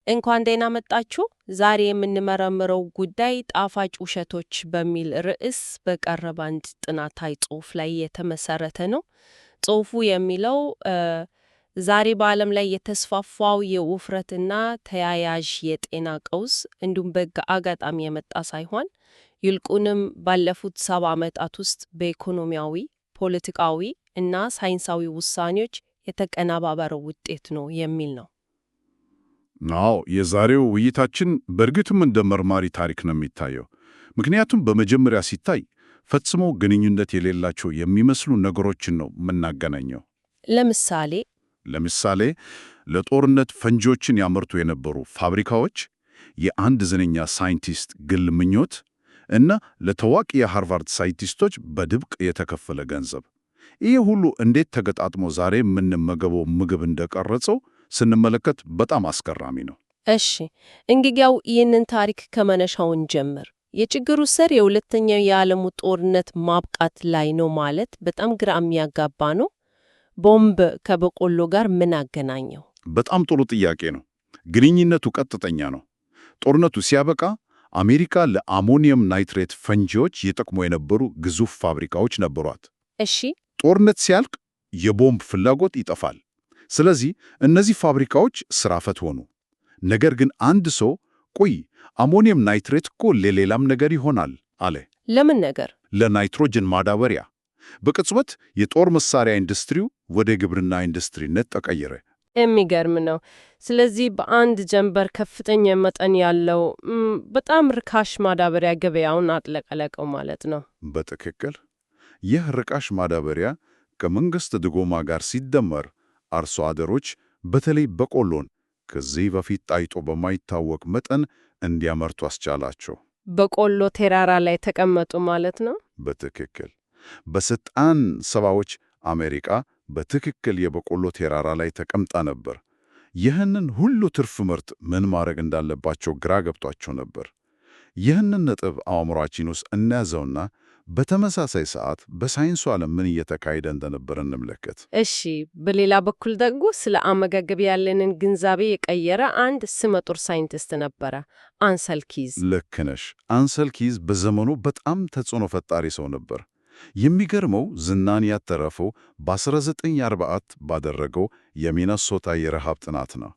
እንኳን ደህና መጣችሁ። ዛሬ የምንመረምረው ጉዳይ ጣፋጭ ውሸቶች በሚል ርዕስ በቀረበ አንድ ጥናታዊ ጽሑፍ ላይ የተመሰረተ ነው። ጽሑፉ የሚለው ዛሬ በዓለም ላይ የተስፋፋው የውፍረትና ተያያዥ የጤና ቀውስ እንዲሁም በአጋጣሚ የመጣ ሳይሆን ይልቁንም ባለፉት 70 ዓመታት ውስጥ በኢኮኖሚያዊ፣ ፖለቲካዊ እና ሳይንሳዊ ውሳኔዎች የተቀነባበረ ውጤት ነው የሚል ነው። አዎ፣ የዛሬው ውይይታችን በእርግጥም እንደ መርማሪ ታሪክ ነው የሚታየው። ምክንያቱም በመጀመሪያ ሲታይ ፈጽሞ ግንኙነት የሌላቸው የሚመስሉ ነገሮችን ነው የምናገናኘው። ለምሳሌ? ለምሳሌ ለጦርነት ፈንጂዎችን ያመርቱ የነበሩ ፋብሪካዎች፣ የአንድ ዝነኛ ሳይንቲስት ግል ምኞት እና ለታዋቂ የሃርቫርድ ሳይንቲስቶች በድብቅ የተከፈለ ገንዘብ። ይህ ሁሉ እንዴት ተገጣጥሞ ዛሬ የምንመገበው ምግብ እንደቀረጸው ስንመለከት በጣም አስገራሚ ነው። እሺ፣ እንግዲያው ይህንን ታሪክ ከመነሻው እንጀምር። የችግሩ ስር የሁለተኛው የዓለሙ ጦርነት ማብቃት ላይ ነው ማለት በጣም ግራ የሚያጋባ ነው። ቦምብ ከበቆሎ ጋር ምን አገናኘው? በጣም ጥሩ ጥያቄ ነው። ግንኙነቱ ቀጥተኛ ነው። ጦርነቱ ሲያበቃ አሜሪካ ለአሞኒየም ናይትሬት ፈንጂዎች ይጠቅሙ የነበሩ ግዙፍ ፋብሪካዎች ነበሯት። ጦርነት ሲያልቅ የቦምብ ፍላጎት ይጠፋል። ስለዚህ እነዚህ ፋብሪካዎች ስራ ፈት ሆኑ። ነገር ግን አንድ ሰው ቆይ፣ አሞኒየም ናይትሬት እኮ ለሌላም ነገር ይሆናል አለ። ለምን ነገር? ለናይትሮጅን ማዳበሪያ። በቅጽበት የጦር መሳሪያ ኢንዱስትሪው ወደ ግብርና ኢንዱስትሪነት ተቀየረ። የሚገርም ነው። ስለዚህ በአንድ ጀንበር ከፍተኛ መጠን ያለው በጣም ርካሽ ማዳበሪያ ገበያውን አጥለቀለቀው ማለት ነው። በትክክል። ይህ ርካሽ ማዳበሪያ ከመንግስት ድጎማ ጋር ሲደመር አርሶ አደሮች በተለይ በቆሎን ከዚህ በፊት ታይቶ በማይታወቅ መጠን እንዲያመርቱ አስቻላቸው። በቆሎ ተራራ ላይ ተቀመጡ ማለት ነው። በትክክል። በ1970ዎች አሜሪካ በትክክል የበቆሎ ተራራ ላይ ተቀምጣ ነበር። ይህንን ሁሉ ትርፍ ምርት ምን ማድረግ እንዳለባቸው ግራ ገብቷቸው ነበር። ይህንን ነጥብ አእምሯችን ውስጥ እንያዘውና በተመሳሳይ ሰዓት በሳይንሱ ዓለም ምን እየተካሄደ እንደነበር እንመልከት። እሺ፣ በሌላ በኩል ደግሞ ስለ አመጋገብ ያለንን ግንዛቤ የቀየረ አንድ ስመጥር ሳይንቲስት ነበረ፣ አንሰል ኪዝ። ልክ ነሽ። አንሰል ኪዝ በዘመኑ በጣም ተጽዕኖ ፈጣሪ ሰው ነበር። የሚገርመው ዝናን ያተረፈው በ1944 ባደረገው የሚነሶታ የረሃብ ጥናት ነው።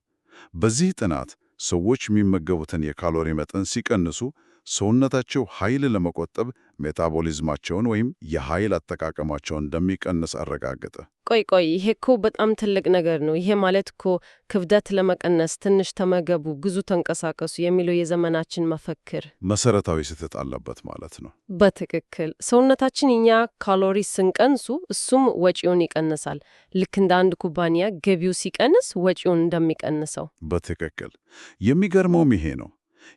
በዚህ ጥናት ሰዎች የሚመገቡትን የካሎሪ መጠን ሲቀንሱ ሰውነታቸው ኃይል ለመቆጠብ ሜታቦሊዝማቸውን ወይም የኃይል አጠቃቀማቸውን እንደሚቀንስ አረጋገጠ። ቆይ ቆይ፣ ይሄ እኮ በጣም ትልቅ ነገር ነው። ይሄ ማለት እኮ ክብደት ለመቀነስ ትንሽ ተመገቡ፣ ብዙ ተንቀሳቀሱ የሚለው የዘመናችን መፈክር መሰረታዊ ስህተት አለበት ማለት ነው። በትክክል። ሰውነታችን እኛ ካሎሪ ስንቀንሱ እሱም ወጪውን ይቀንሳል። ልክ እንደ አንድ ኩባንያ ገቢው ሲቀንስ ወጪውን እንደሚቀንሰው። በትክክል። የሚገርመውም ይሄ ነው።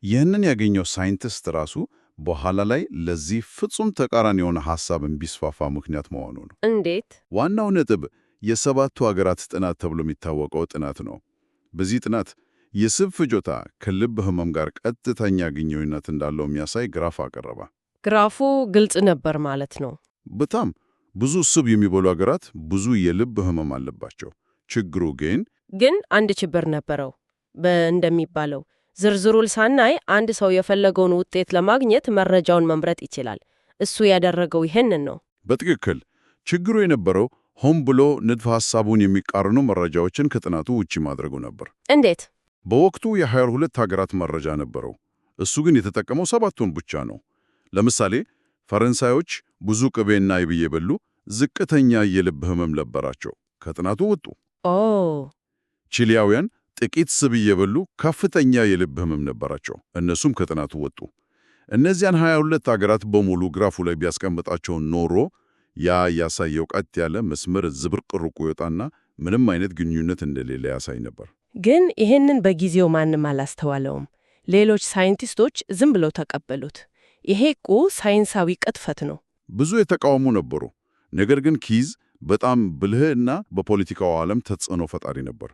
ይህንን ያገኘው ሳይንቲስት ራሱ በኋላ ላይ ለዚህ ፍጹም ተቃራኒ የሆነ ሐሳብ እንዲስፋፋ ምክንያት መሆኑ ነው። እንዴት? ዋናው ነጥብ የሰባቱ ሀገራት ጥናት ተብሎ የሚታወቀው ጥናት ነው። በዚህ ጥናት የስብ ፍጆታ ከልብ ህመም ጋር ቀጥተኛ ግንኙነት እንዳለው የሚያሳይ ግራፍ አቀረበ። ግራፉ ግልጽ ነበር ማለት ነው። በጣም። ብዙ ስብ የሚበሉ ሀገራት ብዙ የልብ ህመም አለባቸው። ችግሩ ግን ግን አንድ ችግር ነበረው። እንደሚባለው ዝርዝሩን ሳናይ አንድ ሰው የፈለገውን ውጤት ለማግኘት መረጃውን መምረጥ ይችላል። እሱ ያደረገው ይህንን ነው። በትክክል። ችግሩ የነበረው ሆን ብሎ ንድፈ ሐሳቡን የሚቃረኑ መረጃዎችን ከጥናቱ ውጪ ማድረጉ ነበር። እንዴት? በወቅቱ የ22 ሀገራት መረጃ ነበረው። እሱ ግን የተጠቀመው ሰባቱን ብቻ ነው። ለምሳሌ ፈረንሳዮች ብዙ ቅቤና አይብ እየበሉ ዝቅተኛ የልብ ህመም ነበራቸው። ከጥናቱ ወጡ። ቺሊያውያን ጥቂት ስብ እየበሉ ከፍተኛ የልብ ህመም ነበራቸው። እነሱም ከጥናቱ ወጡ። እነዚያን 22 ሀገራት በሙሉ ግራፉ ላይ ቢያስቀምጣቸው ኖሮ ያ ያሳየው ቀጥ ያለ መስመር ዝብርቅርቁ ይወጣና ምንም አይነት ግንኙነት እንደሌለ ያሳይ ነበር። ግን ይህንን በጊዜው ማንም አላስተዋለውም። ሌሎች ሳይንቲስቶች ዝም ብለው ተቀበሉት። ይሄ እኮ ሳይንሳዊ ቅጥፈት ነው። ብዙ የተቃወሙ ነበሩ። ነገር ግን ኪዝ በጣም ብልህ እና በፖለቲካው ዓለም ተጽዕኖ ፈጣሪ ነበር።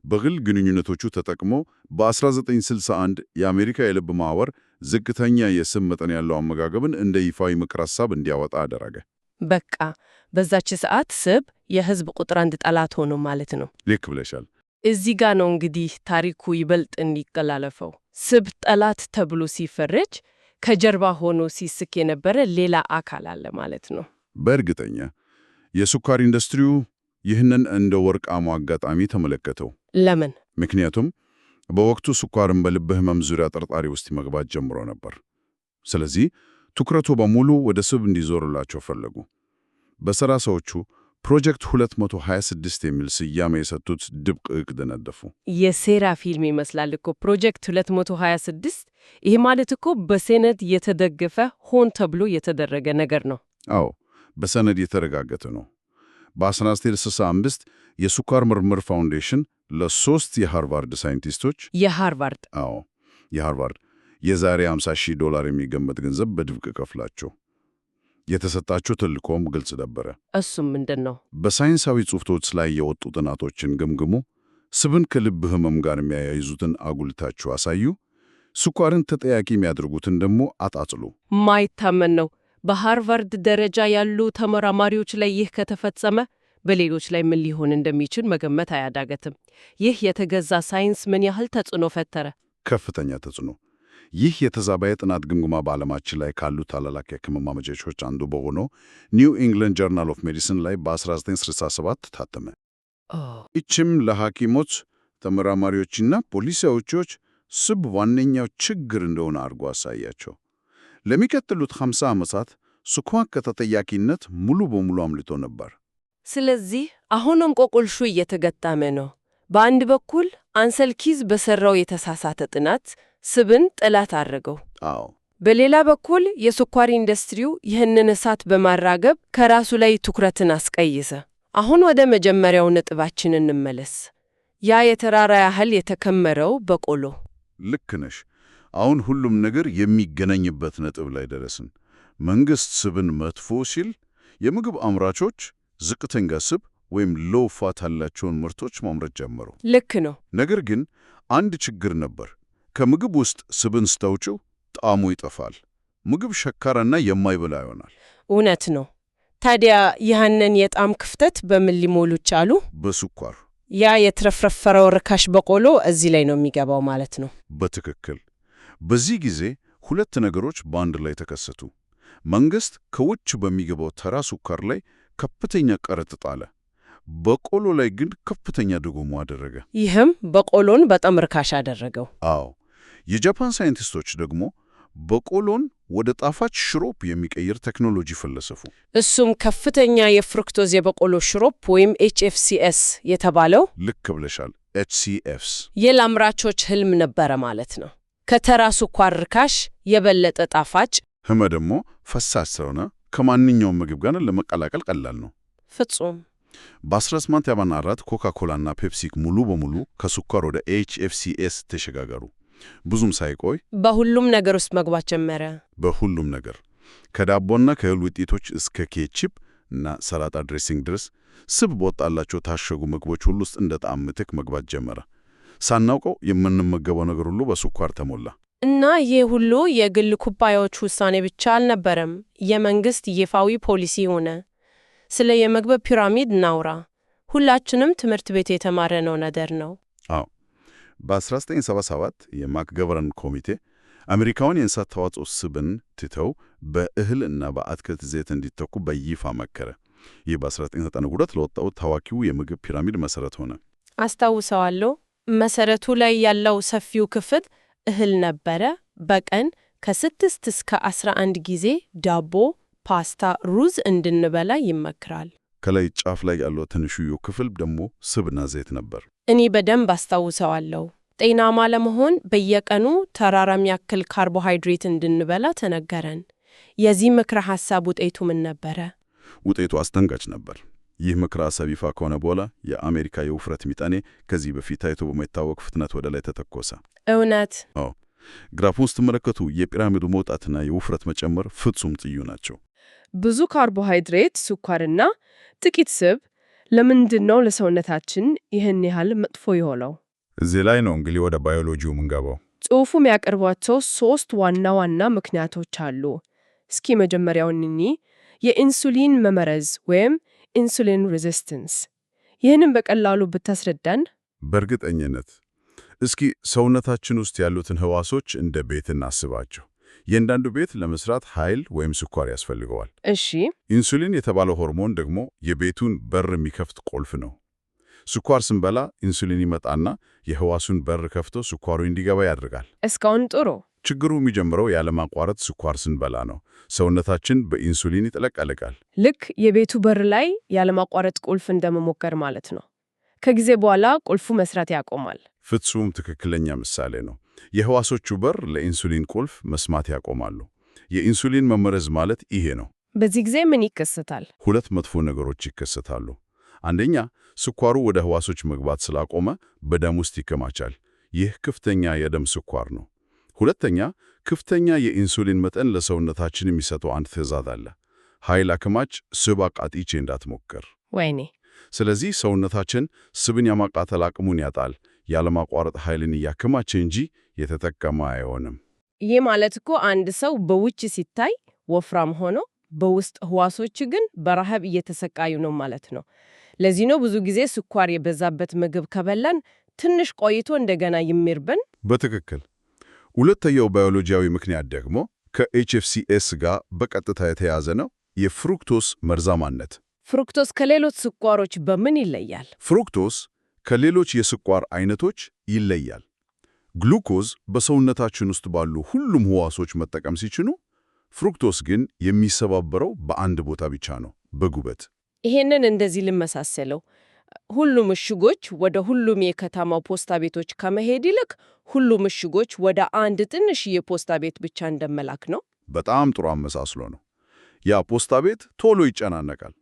በግል ግንኙነቶቹ ተጠቅሞ በ1961 የአሜሪካ የልብ ማህበር ዝቅተኛ የስብ መጠን ያለው አመጋገብን እንደ ይፋዊ ምክር ሐሳብ እንዲያወጣ አደረገ። በቃ በዛች ሰዓት ስብ የህዝብ ቁጥር አንድ ጠላት ሆኖ ማለት ነው። ልክ ብለሻል። እዚህ ጋ ነው እንግዲህ ታሪኩ ይበልጥ እንዲቀላለፈው። ስብ ጠላት ተብሎ ሲፈረጅ ከጀርባ ሆኖ ሲስቅ የነበረ ሌላ አካል አለ ማለት ነው። በእርግጠኛ የስኳር ኢንዱስትሪው ይህንን እንደ ወርቃማ አጋጣሚ ተመለከተው። ለምን? ምክንያቱም በወቅቱ ስኳርን በልብ ህመም ዙሪያ ጥርጣሬ ውስጥ መግባት ጀምሮ ነበር። ስለዚህ ትኩረቱ በሙሉ ወደ ስብ እንዲዞርላቸው ፈለጉ። በ30ዎቹ ፕሮጀክት 226 የሚል ስያሜ የሰጡት ድብቅ እቅድ ነደፉ። የሴራ ፊልም ይመስላል እኮ ፕሮጀክት 226። ይህ ማለት እኮ በሰነድ የተደገፈ ሆን ተብሎ የተደረገ ነገር ነው። አዎ፣ በሰነድ የተረጋገጠ ነው። በ1965 የስኳር ምርምር ፋውንዴሽን ለሶስት የሃርቫርድ ሳይንቲስቶች የሃርቫርድ? አዎ፣ የሃርቫርድ፣ የዛሬ 50 ሺህ ዶላር የሚገመት ገንዘብ በድብቅ ከፍላቸው። የተሰጣቸው ተልዕኮም ግልጽ ነበረ። እሱም ምንድን ነው? በሳይንሳዊ ጽሑፎች ላይ የወጡ ጥናቶችን ገምግሙ፣ ስብን ከልብ ህመም ጋር የሚያያይዙትን አጉልታችሁ አሳዩ፣ ስኳርን ተጠያቂ የሚያደርጉትን ደግሞ አጣጥሉ። ማይታመን ነው። በሃርቫርድ ደረጃ ያሉ ተመራማሪዎች ላይ ይህ ከተፈጸመ በሌሎች ላይ ምን ሊሆን እንደሚችል መገመት አያዳግትም። ይህ የተገዛ ሳይንስ ምን ያህል ተጽዕኖ ፈጠረ? ከፍተኛ ተጽዕኖ። ይህ የተዛባ የጥናት ግምገማ በዓለማችን ላይ ካሉ ታላላቅ የሕክምና መጽሔቶች አንዱ በሆነው New England Journal of Medicine ላይ በ1967 ታተመ። ይህም ለሐኪሞች፣ ተመራማሪዎችና ፖሊሲ አውጪዎች ስብ ዋነኛው ችግር እንደሆነ አድርጎ አሳያቸው። ለሚቀጥሉት 50 ዓመታት ስኳር ከተጠያቂነት ሙሉ በሙሉ አምልጦ ነበር። ስለዚህ አሁን እንቆቅልሹ እየተገጣመ ነው። በአንድ በኩል አንሰል ኪዝ በሰራው የተሳሳተ ጥናት ስብን ጠላት አደረገው። በሌላ በኩል የስኳር ኢንዱስትሪው ይህንን እሳት በማራገብ ከራሱ ላይ ትኩረትን አስቀየሰ። አሁን ወደ መጀመሪያው ነጥባችን እንመለስ። ያ የተራራ ያህል የተከመረው በቆሎ። ልክ ነሽ። አሁን ሁሉም ነገር የሚገናኝበት ነጥብ ላይ ደረስን። መንግስት ስብን መጥፎ ሲል የምግብ አምራቾች ዝቅተኛ ስብ ወይም low fat ያላቸውን ምርቶች ማምረት ጀመሩ። ልክ ነው። ነገር ግን አንድ ችግር ነበር። ከምግብ ውስጥ ስብን ስታውጪው ጣዕሙ ይጠፋል። ምግብ ሸካራና የማይበላ ይሆናል። እውነት ነው። ታዲያ ይህንን የጣዕም ክፍተት በምን ሊሞሉ ቻሉ? በስኳር። ያ የተትረፈረፈው ርካሽ በቆሎ እዚህ ላይ ነው የሚገባው ማለት ነው። በትክክል። በዚህ ጊዜ ሁለት ነገሮች በአንድ ላይ ተከሰቱ። መንግስት ከውጭ በሚገባው ተራ ስኳር ላይ ከፍተኛ ቀረጥ ጣለ። በቆሎ ላይ ግን ከፍተኛ ድጎማ አደረገ። ይህም በቆሎን በጣም ርካሽ አደረገው። አዎ። የጃፓን ሳይንቲስቶች ደግሞ በቆሎን ወደ ጣፋጭ ሽሮፕ የሚቀይር ቴክኖሎጂ ፈለሰፉ። እሱም ከፍተኛ የ fructose የበቆሎ ሽሮፕ ወይም HFCS የተባለው። ልክ ብለሻል። HCFs። የአምራቾች ህልም ነበረ ማለት ነው። ከተራ ስኳር ርካሽ፣ የበለጠ ጣፋጭ። ህመ ደግሞ ፈሳሽ ስለሆነ ከማንኛውም ምግብ ጋር ለመቀላቀል ቀላል ነው። ፍጹም። በ1874 ኮካ ኮላና ፔፕሲ ሙሉ በሙሉ ከስኳር ወደ HFCS ተሸጋገሩ። ብዙም ሳይቆይ በሁሉም ነገር ውስጥ መግባት ጀመረ። በሁሉም ነገር፣ ከዳቦና ከእህል ውጤቶች እስከ ኬችፕ እና ሰላጣ dressing ድረስ ስብ በወጣላቸው የታሸጉ ምግቦች ሁሉ ውስጥ እንደ ጣዕም ምትክ መግባት ጀመረ። ሳናውቀው የምንመገበው ነገር ሁሉ በስኳር ተሞላ። እና ይህ ሁሉ የግል ኩባንያዎች ውሳኔ ብቻ አልነበረም፣ የመንግስት ይፋዊ ፖሊሲ ሆነ። ስለ የምግብ ፒራሚድ እናውራ። ሁላችንም ትምህርት ቤት የተማርነው ነገር ነው። አዎ፣ በ1977 የማክገቨርን ኮሚቴ አሜሪካውያን የእንስሳት ተዋጽኦ ስብን ትተው በእህል እና በአትክልት ዘይት እንዲተኩ በይፋ መከረ። ይህ በ1992 ለወጣው ታዋቂው የምግብ ፒራሚድ መሰረት ሆነ። አስታውሰዋለሁ። መሰረቱ ላይ ያለው ሰፊው ክፍል እህል ነበረ። በቀን ከ6 እስከ 11 ጊዜ ዳቦ፣ ፓስታ፣ ሩዝ እንድንበላ ይመክራል። ከላይ ጫፍ ላይ ያለው ትንሹ ክፍል ደግሞ ስብና ዘይት ነበር። እኔ በደንብ አስታውሰዋለሁ። ጤናማ ለመሆን በየቀኑ ተራራ የሚያክል ካርቦሃይድሬት እንድንበላ ተነገረን። የዚህ ምክረ ሐሳብ ውጤቱ ምን ነበረ? ውጤቱ አስደንጋጭ ነበር። ይህ ምክረ ሐሳብ ይፋ ከሆነ በኋላ የአሜሪካ የውፍረት ምጣኔ ከዚህ በፊት ታይቶ በማይታወቅ ፍጥነት ወደ ላይ ተተኮሰ። እውነት? አዎ። ግራፉን ስትመለከቱ የፒራሚዱ መውጣትና የውፍረት መጨመር ፍጹም ትይዩ ናቸው። ብዙ ካርቦሃይድሬት፣ ስኳርና ጥቂት ስብ ለምንድን ነው ለሰውነታችን ይህን ያህል መጥፎ የሆነው? እዚህ ላይ ነው እንግዲህ ወደ ባዮሎጂው የምንገባው። ጽሑፉ የሚያቀርቧቸው ሶስት ዋና ዋና ምክንያቶች አሉ። እስኪ መጀመሪያውን እንይ። የኢንሱሊን መመረዝ ወይም insulin resistance። ይህንን በቀላሉ ብታስረዳን። በእርግጠኝነት። እስኪ ሰውነታችን ውስጥ ያሉትን ህዋሶች እንደ ቤት እናስባቸው። እያንዳንዱ ቤት ለመስራት ኃይል ወይም ስኳር ያስፈልገዋል። እሺ። ኢንሱሊን የተባለው ሆርሞን ደግሞ የቤቱን በር የሚከፍት ቁልፍ ነው። ስኳር ስንበላ ኢንሱሊን ይመጣና የህዋሱን በር ከፍቶ ስኳሩ እንዲገባ ያደርጋል። እስካሁን ጥሩ። ችግሩ የሚጀምረው ያለማቋረጥ ስኳር ስንበላ ነው። ሰውነታችን በኢንሱሊን ይጥለቀለቃል። ልክ የቤቱ በር ላይ ያለማቋረጥ ቁልፍ እንደመሞከር ማለት ነው። ከጊዜ በኋላ ቁልፉ መስራት ያቆማል። ፍጹም ትክክለኛ ምሳሌ ነው። የህዋሶቹ በር ለኢንሱሊን ቁልፍ መስማት ያቆማሉ። የኢንሱሊን መመረዝ ማለት ይሄ ነው። በዚህ ጊዜ ምን ይከሰታል? ሁለት መጥፎ ነገሮች ይከሰታሉ። አንደኛ፣ ስኳሩ ወደ ህዋሶች መግባት ስላቆመ በደም ውስጥ ይከማቻል። ይህ ከፍተኛ የደም ስኳር ነው። ሁለተኛ፣ ከፍተኛ የኢንሱሊን መጠን ለሰውነታችን የሚሰጠው አንድ ትዕዛዝ አለ። ኃይል አከማች፣ ስብ አቃጥቼ እንዳትሞክር። ወይኔ! ስለዚህ ሰውነታችን ስብን የማቃጠል አቅሙን ያጣል። ያለማቋረጥ ኃይልን እያከማቸ እንጂ የተጠቀመ አይሆንም። ይህ ማለት እኮ አንድ ሰው በውጭ ሲታይ ወፍራም ሆኖ በውስጥ ህዋሶች ግን በረሃብ እየተሰቃዩ ነው ማለት ነው። ለዚህ ነው ብዙ ጊዜ ስኳር የበዛበት ምግብ ከበላን ትንሽ ቆይቶ እንደገና የሚርበን። በትክክል። ሁለተኛው ባዮሎጂያዊ ምክንያት ደግሞ ከ HFCS ጋር በቀጥታ የተያያዘ ነው፣ የ fructose መርዛማነት። Fructose ከሌሎች ስኳሮች በምን ይለያል? Fructose ከሌሎች የስኳር አይነቶች ይለያል። ግሉኮዝ በሰውነታችን ውስጥ ባሉ ሁሉም ህዋሶች መጠቀም ሲችሉ፣ fructose ግን የሚሰባበረው በአንድ ቦታ ብቻ ነው፣ በጉበት። ይሄንን እንደዚህ ልመሳሰለው። ሁሉም እሽጎች ወደ ሁሉም የከተማው ፖስታ ቤቶች ከመሄድ ይልቅ ሁሉም እሽጎች ወደ አንድ ትንሽዬ ፖስታ ቤት ብቻ እንደመላክ ነው። በጣም ጥሩ አመሳስሎ ነው። ያ ፖስታ ቤት ቶሎ ይጨናነቃል።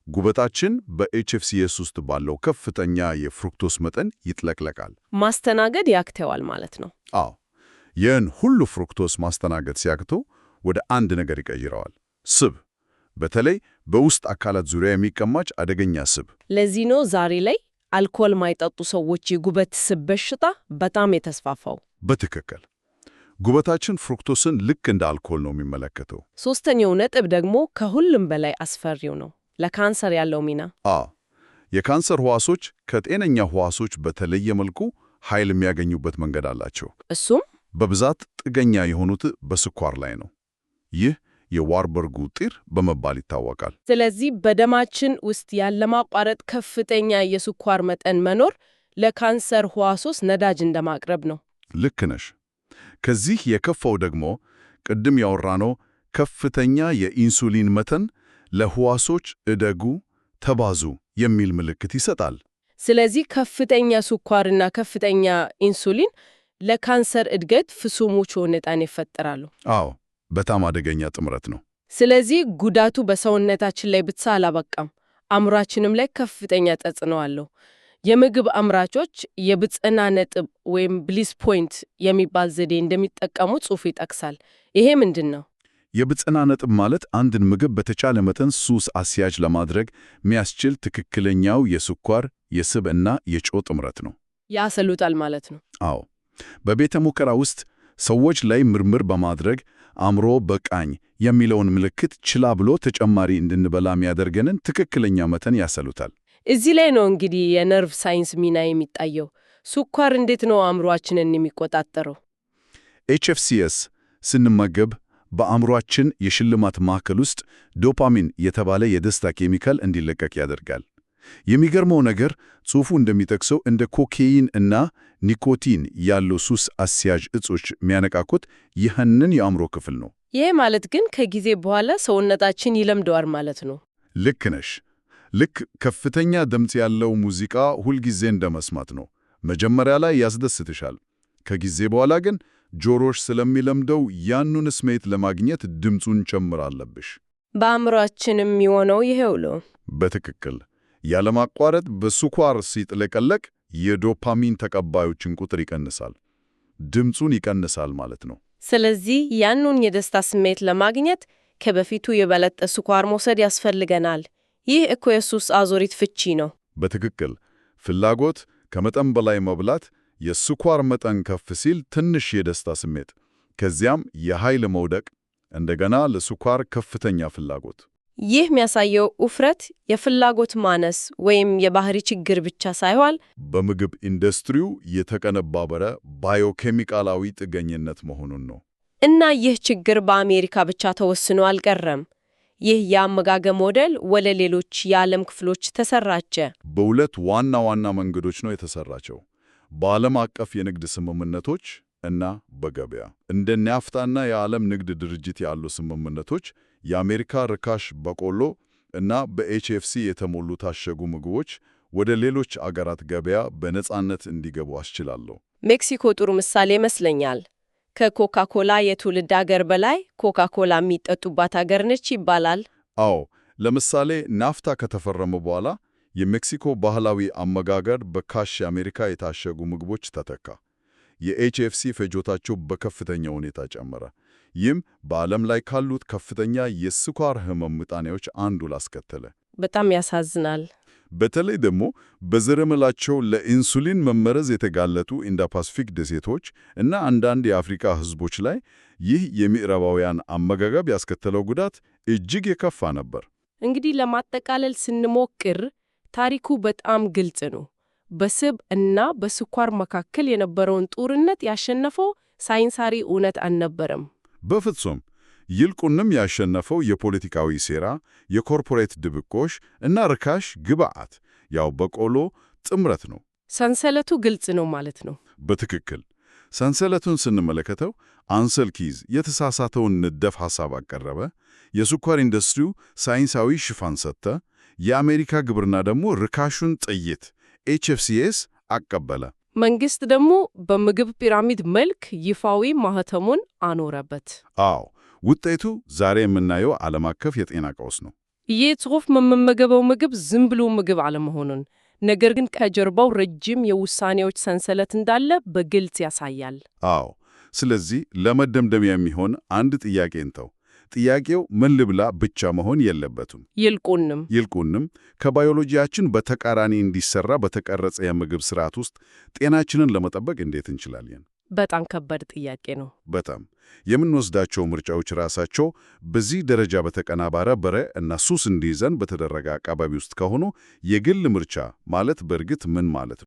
ጉበታችን በ HFCS ውስጥ ባለው ከፍተኛ የ fructose መጠን ይጥለቅለቃል። ማስተናገድ ያቅተዋል ማለት ነው። አዎ፣ ይህን ሁሉ fructose ማስተናገድ ሲያቅተው ወደ አንድ ነገር ይቀይረዋል፣ ስብ። በተለይ በውስጥ አካላት ዙሪያ የሚከማች አደገኛ ስብ። ለዚህ ነው ዛሬ ላይ አልኮል ማይጠጡ ሰዎች የጉበት ስብ በሽታ በጣም የተስፋፋው። በትክክል። ጉበታችን fructose ን ልክ እንደ አልኮል ነው የሚመለከተው። ሶስተኛው ነጥብ ደግሞ ከሁሉም በላይ አስፈሪው ነው፣ ለካንሰር ያለው ሚና። አዎ፣ የካንሰር ህዋሶች ከጤነኛ ህዋሶች በተለየ መልኩ ኃይል የሚያገኙበት መንገድ አላቸው። እሱም በብዛት ጥገኛ የሆኑት በስኳር ላይ ነው። ይህ የዋርበርግ ውጤት በመባል ይታወቃል። ስለዚህ በደማችን ውስጥ ያለማቋረጥ ከፍተኛ የስኳር መጠን መኖር ለካንሰር ህዋሶች ነዳጅ እንደማቅረብ ነው። ልክ ነሽ። ከዚህ የከፋው ደግሞ ቅድም ያወራነው ከፍተኛ የኢንሱሊን መጠን ለህዋሶች እደጉ፣ ተባዙ የሚል ምልክት ይሰጣል። ስለዚህ ከፍተኛ ስኳርና ከፍተኛ ኢንሱሊን ለካንሰር እድገት ፍጹም ምቹ ሁኔታን ይፈጥራሉ። አዎ፣ በጣም አደገኛ ጥምረት ነው። ስለዚህ ጉዳቱ በሰውነታችን ላይ ብቻ አላበቃም፣ አእምሯችንም ላይ ከፍተኛ ተጽዕኖ አለው። የምግብ አምራቾች የብጽዕና ነጥብ ወይም bliss point የሚባል ዘዴ እንደሚጠቀሙ ጽሑፉ ይጠቅሳል። ይሄ ምንድን ነው? የብጽዕና ነጥብ ማለት አንድን ምግብ በተቻለ መጠን ሱስ አስያዥ ለማድረግ የሚያስችል ትክክለኛው የስኳር፣ የስብ እና የጨው ጥምረት ነው። ያሰሉታል ማለት ነው። አዎ፣ በቤተ ሙከራ ውስጥ ሰዎች ላይ ምርምር በማድረግ አእምሮ በቃኝ የሚለውን ምልክት ችላ ብሎ ተጨማሪ እንድንበላ የሚያደርገንን ትክክለኛ መጠን ያሰሉታል። እዚህ ላይ ነው እንግዲህ የነርቭ ሳይንስ ሚና የሚታየው። ስኳር እንዴት ነው አእምሯችንን የሚቆጣጠረው? HFCS ስንመገብ በአእምሯችን የሽልማት ማዕከል ውስጥ ዶፓሚን የተባለ የደስታ ኬሚካል እንዲለቀቅ ያደርጋል። የሚገርመው ነገር ጽሑፉ እንደሚጠቅሰው እንደ ኮኬይን እና ኒኮቲን ያሉ ሱስ አስያዥ እጾች የሚያነቃቁት ይህንን የአእምሮ ክፍል ነው። ይሄ ማለት ግን ከጊዜ በኋላ ሰውነታችን ይለምደዋል ማለት ነው። ልክ ነሽ። ልክ ከፍተኛ ድምፅ ያለው ሙዚቃ ሁልጊዜ እንደመስማት ነው። መጀመሪያ ላይ ያስደስትሻል። ከጊዜ በኋላ ግን ጆሮሽ ስለሚለምደው ያኑን ስሜት ለማግኘት ድምፁን ጨምር አለብሽ። በአእምሯችንም የሚሆነው ይሄው ነው። በትክክል። ያለማቋረጥ በስኳር ሲጥለቀለቅ የዶፓሚን ተቀባዮችን ቁጥር ይቀንሳል። ድምፁን ይቀንሳል ማለት ነው። ስለዚህ ያኑን የደስታ ስሜት ለማግኘት ከበፊቱ የበለጠ ስኳር መውሰድ ያስፈልገናል። ይህ እኮ የሱስ አዙሪት ፍቺ ነው። በትክክል። ፍላጎት፣ ከመጠን በላይ መብላት፣ የስኳር መጠን ከፍ ሲል ትንሽ የደስታ ስሜት፣ ከዚያም የኃይል መውደቅ፣ እንደገና ለስኳር ከፍተኛ ፍላጎት። ይህ የሚያሳየው ውፍረት የፍላጎት ማነስ ወይም የባህሪ ችግር ብቻ ሳይሆን በምግብ ኢንዱስትሪው የተቀነባበረ ባዮኬሚካላዊ ጥገኝነት መሆኑን ነው። እና ይህ ችግር በአሜሪካ ብቻ ተወስኖ አልቀረም። ይህ የአመጋገብ ሞዴል ወደ ሌሎች የዓለም ክፍሎች ተሰራጨ። በሁለት ዋና ዋና መንገዶች ነው የተሰራጨው። በዓለም አቀፍ የንግድ ስምምነቶች እና በገበያ። እንደ ናፍታና የዓለም ንግድ ድርጅት ያሉ ስምምነቶች የአሜሪካ ርካሽ በቆሎ እና በ HFC የተሞሉ ታሸጉ ምግቦች ወደ ሌሎች አገራት ገበያ በነጻነት እንዲገቡ አስችላለሁ። ሜክሲኮ ጥሩ ምሳሌ ይመስለኛል። ከኮካ ኮላ የትውልድ አገር በላይ ኮካ ኮላ የሚጠጡባት አገር ነች ይባላል። አዎ፣ ለምሳሌ ናፍታ ከተፈረመ በኋላ የሜክሲኮ ባህላዊ አመጋገብ በርካሽ የአሜሪካ የታሸጉ ምግቦች ተተካ። የ HFC ፍጆታቸው በከፍተኛ ሁኔታ ጨመረ። ይህም በዓለም ላይ ካሉት ከፍተኛ የስኳር ህመም ምጣኔዎች አንዱን አስከተለ። በጣም ያሳዝናል። በተለይ ደግሞ በዘረመላቸው ለኢንሱሊን መመረዝ የተጋለጡ እንደ ፓሲፊክ ደሴቶች እና አንዳንድ የአፍሪካ ህዝቦች ላይ ይህ የምዕራባውያን አመጋገብ ያስከተለው ጉዳት እጅግ የከፋ ነበር። እንግዲህ ለማጠቃለል ስንሞክር ታሪኩ በጣም ግልጽ ነው። በስብ እና በስኳር መካከል የነበረውን ጦርነት ያሸነፈው ሳይንሳዊ እውነት አልነበረም። በፍጹም። ይልቁንም ያሸነፈው የፖለቲካዊ ሴራ፣ የኮርፖሬት ድብብቆሽ እና ርካሽ ግብዓት ያው በቆሎ ጥምረት ነው። ሰንሰለቱ ግልጽ ነው ማለት ነው። በትክክል ሰንሰለቱን ስንመለከተው አንሰል ኪዝ የተሳሳተውን ንድፈ ሐሳብ አቀረበ፣ የስኳር ኢንዱስትሪው ሳይንሳዊ ሽፋን ሰጠ፣ የአሜሪካ ግብርና ደግሞ ርካሹን ጥይት HFCS አቀበለ። መንግስት ደግሞ በምግብ ፒራሚድ መልክ ይፋዊ ማህተሙን አኖረበት። አዎ፣ ውጤቱ ዛሬ የምናየው ዓለም አቀፍ የጤና ቀውስ ነው። ይህ ጽሑፍ የምንመገበው ምግብ ዝም ብሎ ምግብ አለመሆኑን፣ ነገር ግን ከጀርባው ረጅም የውሳኔዎች ሰንሰለት እንዳለ በግልጽ ያሳያል። አዎ፣ ስለዚህ ለመደምደሚያ የሚሆን አንድ ጥያቄ እንተው። ጥያቄው ምን ልብላ ብቻ መሆን የለበትም። ይልቁንም ይልቁንም ከባዮሎጂያችን በተቃራኒ እንዲሰራ በተቀረጸ የምግብ ስርዓት ውስጥ ጤናችንን ለመጠበቅ እንዴት እንችላለን? በጣም ከባድ ጥያቄ ነው። በጣም የምንወስዳቸው ምርጫዎች ራሳቸው በዚህ ደረጃ በተቀነባበረ እና ሱስ እንዲይዘን በተደረገ አካባቢ ውስጥ ከሆኑ የግል ምርጫ ማለት በእርግጥ ምን ማለት ነው?